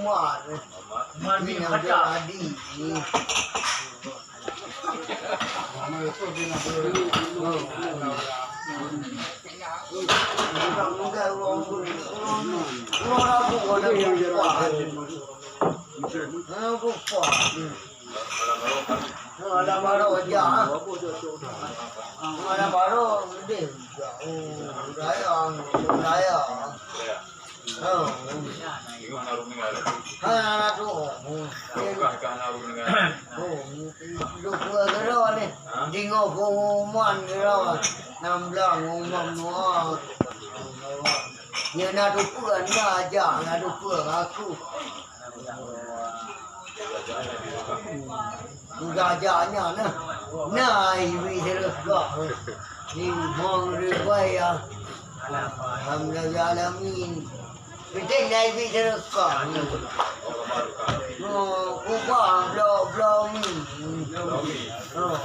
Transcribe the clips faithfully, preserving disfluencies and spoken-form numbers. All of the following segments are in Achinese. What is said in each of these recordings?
Muat. Muat bin Khattab. Ada baru dia. Ada baru dia. Oh, saya, saya. Oh. Hana tu. Oh, lu keudroe ni. Jingok pengumuman keudroe. Enam belas pengumuman mua. Nyan na tu peue, na aja, na tu peue aku. Udah aja nyan nah. Na ibi sedekah. Ni hong riwaya. Alhamdulillah alamin. Penting na ibi sedekah. Oh, ubah blo-, blo mi. Oh.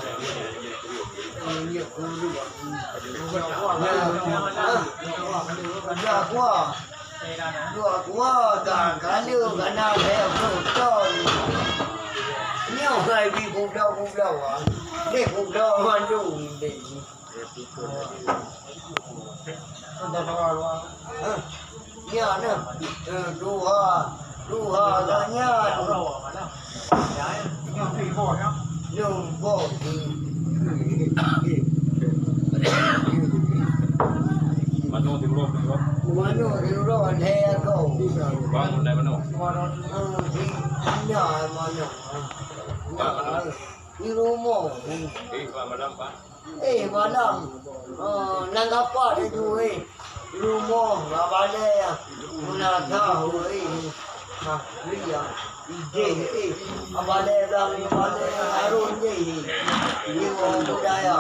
Ini kudu. Udah kuah. Dua kuah, ka kalu, kana lhèe ploh ton. Nyoe hai bi gublau-gublau, ah. Deh gublau mandum, deh. Hah? Ya, nah. Eh, dua, dua, tanya. Nyoe boh. Mano tiuroe, tiuroe. Mano tiuroe, lhèe ekor. Bang, undai mano? Ah, di, na mano. Na, di rumoh. Eh, Pak, malam, Pak. Eh, malam. Ah, nang apa dia tu, eh? Rumoh, bak balè, ya. Meunan tahu, eh. Ha, iya. Ijeh, eh. Bak balè, bak balè, arun, eh. Ini orang budaya.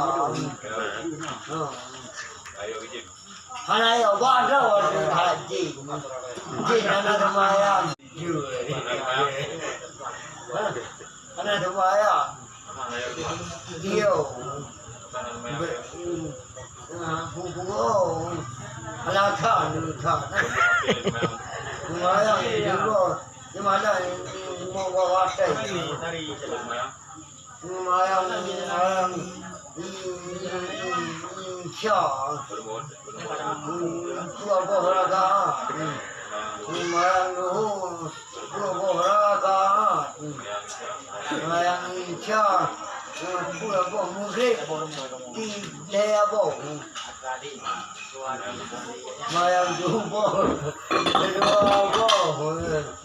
Ha. Hana, ya, bak ada orang haji. Jin hana sembahyang. Ha? Hana sembahyang. Iyo. Be-, ah, bu-, bu-, oh. Alakha, alakha. Sembahyang, sembahyang. Sembahyang, sembahyang. Sembahyang, sembahyang. Isya. Dua boh rakaat. Sembahyang Zuhur. Dua boh rakaat. Sembahyang Isya, eh, dua boh, Maghrib, tiga boh. Sembahyang Suboh, dua boh.